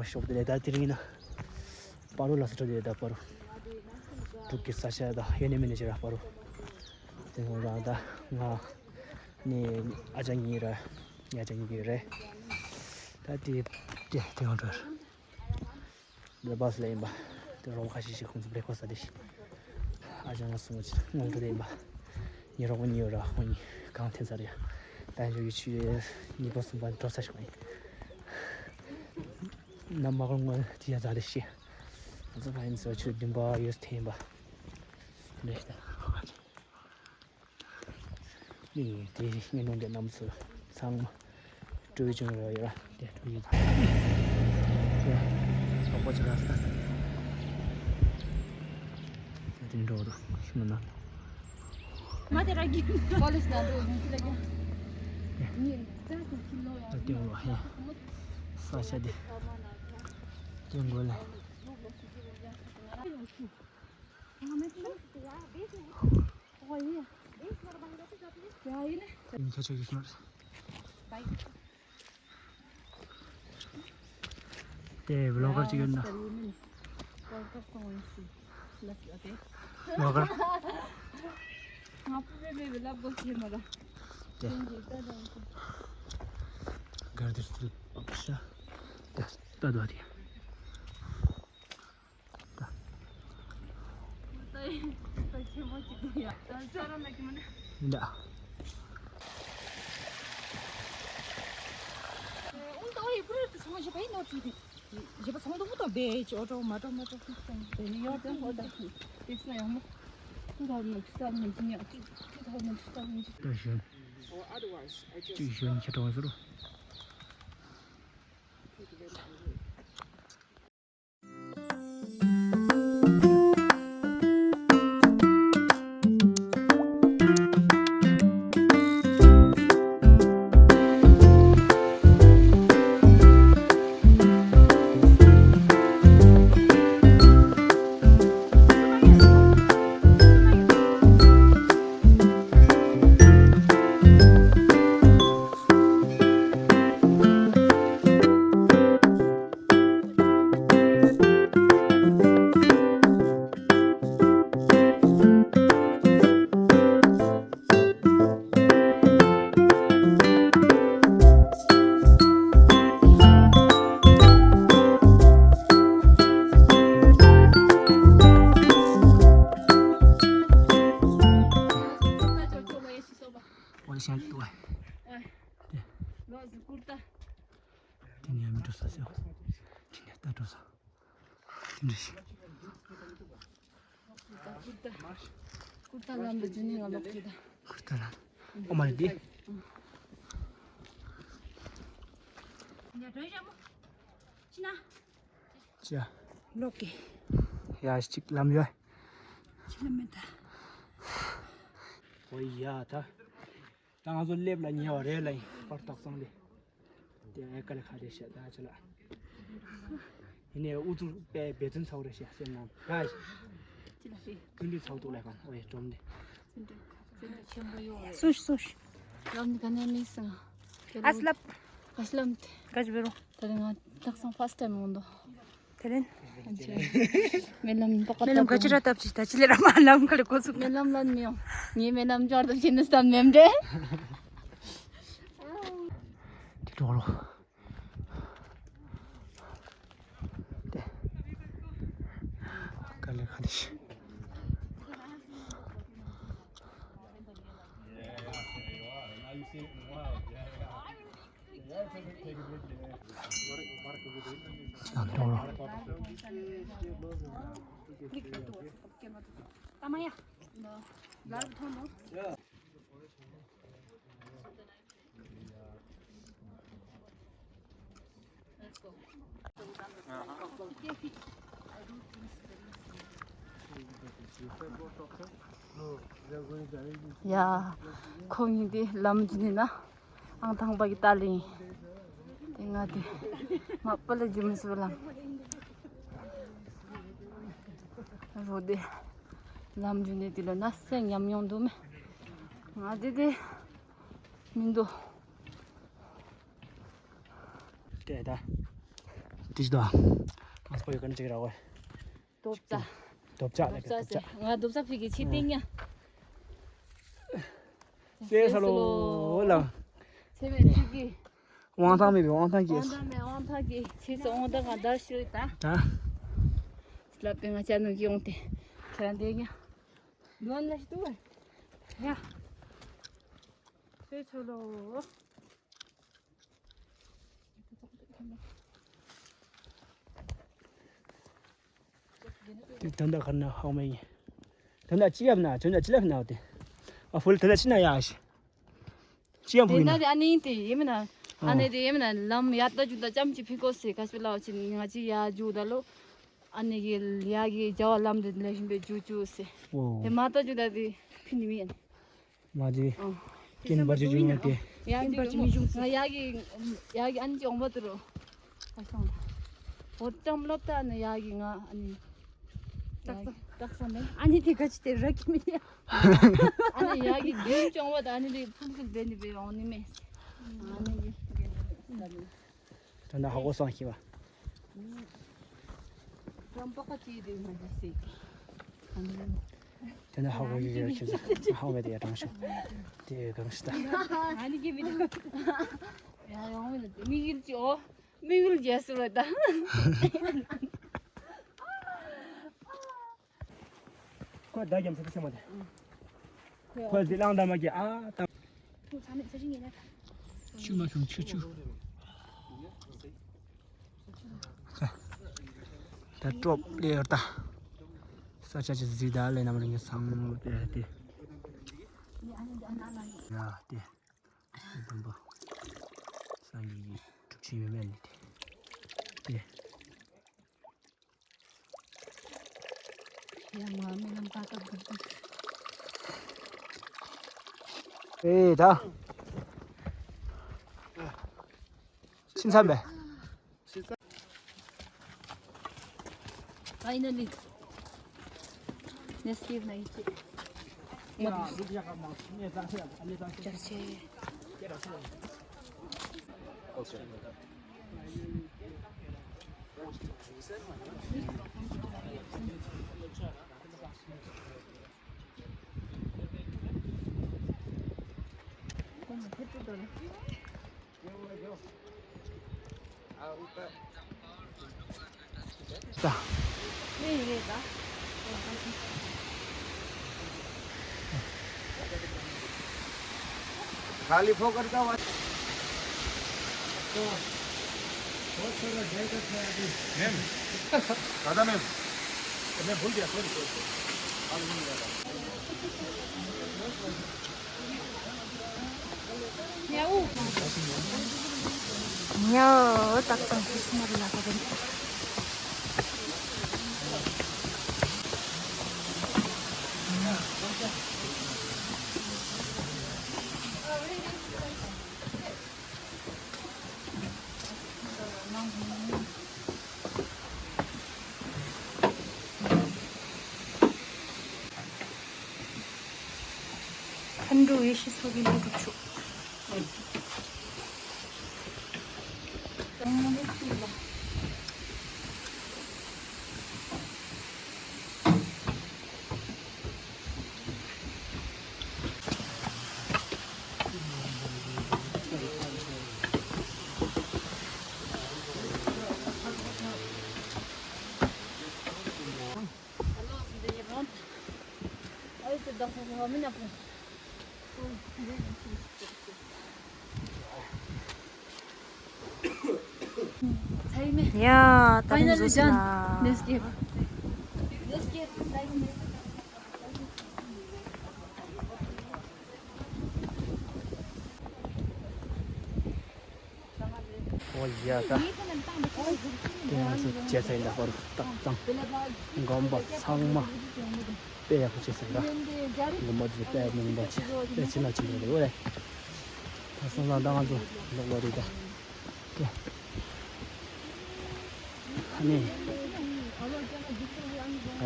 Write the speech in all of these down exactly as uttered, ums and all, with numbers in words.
ཤོག་དེ་ལས་ད་དེ་རིང་ན་སྤ་རོ་ལ་སི་ཊོ་དེ་ད་སྤ་རོ་འབྲུག་གི་ས་ཆ་ད་ཡོད་ནི་མིན་ནི་ཅི་ར་སྤ་རོ་དེ་ཧོ་ར་ད་ང་ནི་ཨ་ཅག་གཉིས་ར་ཨ་ཅག་གཉིས་རེད། ད་དེ་དེ་དེ་ཧོ་འགྲོ་ད་བྷ་སི་ལ་ཡིན་པ་དེ་རོགས་ཁ་ཤས་ཤིག་ཁོང་ཚོ་བྷི་རེག་ཕ་སི་ཊི་ཟ་དེ་ཤི་ཨ་ཅག་ང་སོང་ངོ་འགྲོ་དེ་ཡིན་པ་ཉི་རོགས་གཉིས་ཡོད་ར་ཁོང་གཉིས་གང་འཐེན་ས་རེད་ཡ། ད་ཡོད་ཀྱི་ཆུ་གཉིས་པ་གསུམ་པ་འགྲོ་ས་ཞིག་མ་ཡིན། ན་མ་གང་ངོ་ཅི་ཡ་ཛ་དེ་ཤི། ང་ཚོ་ཕ་ཡིན་ས་ཆུ་བདུན་པ་ཡོད་ཐེན་པ་རེད་ད། ནི་དེ་ངའི་ནང་དེ་རྣམ་ཚོ་ཚང་མ་སྤྲོ་བའི་བྱུང་རོགས་ཡོད་ར་དེ་སྤྲོ་བའི་ཚོགས་པ་ཆ་ར་ས་དེ་འགྲོ་དུ་ཤི་མ་ན། མ་དེ་ར་གི་ཀོ་ལེཇ་ན་འགྲོ་ཡོང་གི་ལ་གི་ནི་ཙ་ཙ་ཁི་ལོ་ཡ་ད་དེ་འོ་ཧེ་ས་ཆ་དེ་དེ་འགོ་ལ། དེ་བི་ལོག་གར་ཅིག་ཡོད་ན། བི་ལོག་གར། དེ། གར་དེ་ཚུལ་ཤ། དེ་ལྟ་དོ་དེ། ད་ཆེན་མོ་ཅིག་འདུག་ཡ། ད་ཅོ་ར་ན་གི་མ་ནི། འདྲ། ཨུན་ཏོ་ཡི་པུ་རེ་ཏི་སོང་ཞེ་པ་ཡིན་ནོ་ཅི་དེ། ཞེ་པ་སོང་དུ་མུ་ཏོ་བེ་ཅོ་ཏོ་མ་ཏོ་མ་ཏོ་ཏི་སོང་དེ་ནི་ཡོ་ཏེ་ཧོ་ད་ཏིག་ས་ཡང་མོ། ཏུ་ཐའོ་ནན་ཏུ་ཐའོ་ནན་ཏུ་ཉག་ཏུ་ཐའོ་ནན་ཏུ་ཐའོ་ནན་ཏུ། ད་ཞོན། ཅིག་ཞོན་ཁྱེད་ཏོ་ཟེར་རོ། འོ་ཞན་ཏུ་བ། དེ་ནས་མི་འགྲོ་ས་ཟེར། དེ་ནས་ད་འགྲོ་ས། དེ་འདྲ་ཞིག་ཀུར་ཏ། ཀུར་ཏ་ལམ་དུ་འཇུ་ནི་ང་ལོག་ཅི་ད། ཀུར་ཏ་ལམ། ཨོ་མ་རེད་དེ། ཉ་དོན་ཞྭ་མོ། ཕྱི་ན། ཅི་ཡ། ལོག་གི་ཡ་ཞིག་ལམ་ཡོད། ཕྱི་ལམ་མེད་ད། ཨོ་ཡ་ད། ད་ང་ཚོ་སླེབས་ལ་ཉེ་བ་རེད་ལ་ཡིན་པར་དག་སང་ལེ། དེ་ཨེ་ཀ་ལེ་ཁ་དེ་བཤད་ད་ཆ་ལ། ཡིན་ནའི་ཨུ་ཚུགས་པའི་འབད་བརྩོན་ཚ་བོ་རེད་བཤད་སེམས་ནང་ག་ཅི་ལ་ཤི། ཀུན་འདུས་ཚ་བོ་འདུག་ལས་ཁང་ཨོ་ཡེ་གྲོམ་ནི། ཀུན་འདུས་ཆེན་པོ་ཡོད་རེད། སུ་ཤི་སུ་ཤི། ལམ་ནི་ག་ནས་མི་སྲིང་། ཨ་སི་ལབ། ཨ་སི་ལམ་དེ། ག་ཅི་བེ་རོ། ད་རེས་ང་དག་སང་ཕ་སི་ཊ་ཡིམ་འོང་དོ། དེ་ལན། རྨི་ལམ་ཏོག་ཀ་རྨི་ལམ་ག་ཅི་ར་བཏབ་ཅི་ད་ཅི་ལེ་ར་མ་ལམ་ག་ལེ་གོ་ཚུགས། རྨི་ལམ་ལན་མི་ཡོང་། ངའི་རྨི་ལམ་ཅོར་དུ་ཕྱིན་ནི་སྟབས་མེད་འདྲེ། དེ་འགྲོ་རོ། དེ། ག་ལེ་ག་ལེ་ཤི། ཡ། ཁོང་གཉིས་དེ་ལམ་འཇུ་ནི་ན། ཨང་དང་པ་གི་ཏཱ་ལི་ཡིན། དེ་ང་དེ་མ་པ་ལ་རྒྱུ་མི་སུ་ལམ་རོ་དེ་ལམ་རྒྱུ་ནི་དེ་ལ་ན་སེ་ཉམས་མྱོང་འདུག་མེད། ང་དེ་དེ་མི་འདུག་དེ་ད་ ཅི་དང་། ཨ་སྤོ་ཡོད་ག་ནི་ཅིག་ར་བ། རྡོ་བཙའ། རྡོ་བཙའ་ལ་རྡོ་བཙའ་ཟེར། ང་རྡོ་བཙའ་ཕི་གི་ཆི་ཏིང་ཡ། སེ་ས་ལོ་ལ། ཚེ་མེད་ཆུ་གི། དབང་ཐང་མེད་པའི་དབང་ཐང་སྐྱེས། དབང་ཐང་མེད་དབང་ཐང་གི་ཆེས་སུ་དབང་ཐང་གང་དར་ཤོད་ད། ད། ལབ་པའི་ང་ཅག་ནང་གི་ཡོང་སྟེ། ཁྱེད་རང་འདས་ཉ། ལོན་ལ་ཤི་ཏུ་བ། ཡ། སེ་ས་ལོ། དེ་ད་ལྟ་གར་ན་ཧོ་མ་ཡིན། ད་ལྟ་ཅི་ཡབ་ན་ཅོན་ད་ཅི་ལབ་ན་དེ། ཨ་ཧྥུལ་ད་ལྟ་ཅི་ན་ཡ་ཤི། ཅི་ཡབ་དེ་ཧུ་ན་ཡིན། དེ་ཨ་ནི་དེ་ཡིན་མིན་ན། ཨ་ནི་དེ་ཡིན་མིན་ན་ལམ་ཡ་ད་ཇུ་ད་ཅམ་ཅི་ཕི་ཀོ་སེ་ཁ་སྤེ་ལ་ཅི་ང་ཅི་ཡ་ཇུ་ད་ལོ། ཨ་ནི་གི་ཡ་གི་ཇ་བ་ལམ་དེ་ལེ་ཤིན་པེ་ཇུ་ཇུ་སེ། ཨོ། དེ་མ་ད་ཇུ་ད་དེ་ཕི་ནི་མིན། མ་དེ། ཨ། ཀིན་བར་ཅི་ཇུ་ན་དེ། ཡ་ཀིན་བར་ཅི་མི་ཇུ་སེ། ཡ་གི་ཡ་གི་ཨ་ནི་ཅི་ཨོང་བ་ཏུ་རོ། ཨ་སང་། འོ་ཏམ་ལོབ་ཏ་ནི་ཡ་གི་ང་ཨ་ནི། ཏག་ས་ཏག་ས་མེ་ཨ་ནི་དེ་ག་ཅི་དེ་ར་ཀི་མི་ཡ། ཨ་ནི་ཡ་གི་རྒྱུན་ཅོང་བ་ད་ཨ་ནི་དེ་ཕུན་ཕུན་བེ་ནི་བེ་ཨོ་ནི་མེ། ཨ་ནི་དེ་གི་ད་ནི། ད་ནི་ཧ་གོ་སང་ཤི་བ། ཀམ་པ་ཀ་ཅི་དེ་མ་དེ་སེ། ཨ་ནི། དེ་ནས་ཧ་གོ་གི་ཡོད་ཁྱེད་ཚོ་ཧ་གོ་མེད་དེ་ཡ་དྲང་ཤོག་དེ་གང་ཞིག་ད། ཨ་ནི་གི་མི་འདུག་ཡ་ཡོང་མི་འདུག་མི་གིར་ཅི་ཨོ། མི་གིར་རྒྱལ་སུ་རེད་ད། ཁོ་ད་རྒྱམ་ས་ཏི་ཆ་མ་དེ། ཁོ་ཟི་ལང་ད་མ་གི་ཨ་ད། ཆུ་མ་ཤོང་ཆུ་ཆུ། ད་ཀྲོབ་ལེ་ཡོད་ད། ས་ཆ་ཅི་ཟི་ད་ལེ་ནམ་རིང་གི་སང་ལོ་དེ་དེ། ཡ་དེ། དེ་དུམ་པ། སང་གི་གྲུབ་ཆེན་ཡོད་མེད་ནི་དེ། དེ། ཡ་ང་མི་ནམ་ད་ད་དུམ་པ། ཨེ་ད། ཕྱིན་ཚར་བས། Finally. Nescafe ནང་ཡིན་ཅིག खाली फोकट का वाला। बहुत सारा ढेर का था अभी। मैम। दादा मैम। मैं भूल गया, सॉरी, सॉरी, सॉरी। ཉའོ། ཉའོ། ཏག་ཙམ་ཁྲིས་མ་རེད་ལ་ད་རེད། མཁའ་འགྲོ་ཡེ་ཤེས་མཚོ་རྒྱལ་གྱི་སྒྲུབ་མཆོག་ཡ། ད་རིང་བཟོ་ཟིན་ན། ཨོ་ཡ་ད། དེ་ང་ཚོ་བྱས་ཚར་ཡིན་ད། ཧོར་སྟག་ཚང་དགོན་པ་ཚང་མ་དཔེ་ཡག་པོ་བྱས་ཟིན་ད། དགོན་པ་ཚོ་དཔེ་མང་པོ་བྱས། དཔེ་ཕྱི་ལ་ཕྱིན་པ་རེད་འོ་རེད། ད་སོང་ཙང་ད་ང་ཚོ་ལོག་ལོག་རེད་ད། དེ། ཨ་ནི།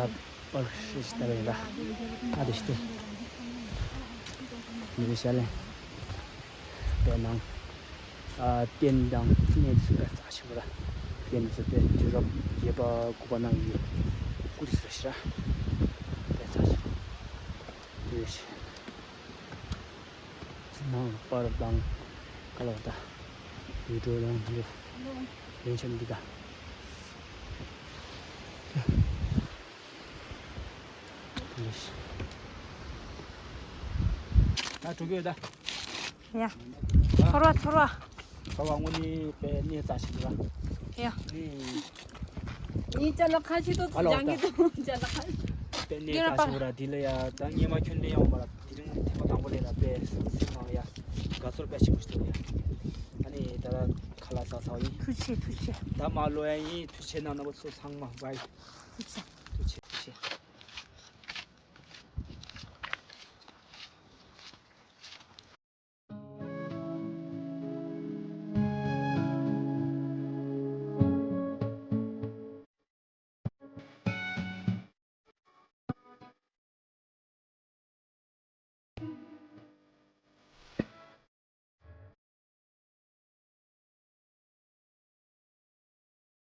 ཨ། པར་ཤེས་ཤེས་ལྟ་བ་ཡིན་ད། ཨ་དེ་ཤི་སྟེ། མི་རེ་ཤ་ལེན། དེ་ནང་། ཨ། རྟེན་དང་གནས་ཚུལ་རྩ་ཆེ་བ་ར། དེ་ནི་ཚོ་དེ་དུས་རབས་བརྒྱད་པ་དགུ་པ་ནང་གི་སྐུ་རིས་རེད་ཤག་དེ་ཚ་ཞིག་དེ་རེད་ཤག་ནང་པར་དང་ཀ་ལོག་ད་ཡུལ་གྲུ་ལོང་དུ་ལེན་ཆེན་འདི་ད། ད་གྲོང་ཁྱེར་ད། ཡ། ཚོར་བ་ཚོར་བ། ཚོར་བ་དངོས་གནས་དཔེ་གནས་རྩ་ཆེ་འདུག་ལ། ཡ། ནི། ཡིན་ཅ་ལག་ཁ་ཤས་ཏོ་ཨ་ལོ་ཅང་གི་ཏོ་ཅ་ལག་ཁ་ཤས། དཔེ་གནས་རྩ་ཆེ་བོ་ར་དེ་ལ་ཡ་ད་སྔས་མ་ཁྱོན་ནས་ཡོང་བ་ར་དེ་རིང་ཐེངས་མ་དང་པོ་ལས་ར་དཔེ་སེམས་ནང་ལ་ཡ་དགའ་ཚོར་དཔེ་ཆེན་པོ་ཞིག་འདུག་ཡ། ཨ་ནི་ད་ལ་ཁ་ལག་ཟ་ཚར་བ་ཡིན། ཐུགས་རྗེ་ཆེ་ཐུགས་རྗེ་ཆེ། ད་མ་ལོ་ཡ་ཡིན། ཐུགས་རྗེ་ཆེ་གནང་ནོ་བ་ཚོ་ཚང་མ་བའི། ཐུགས་རྗེ་ཆེ།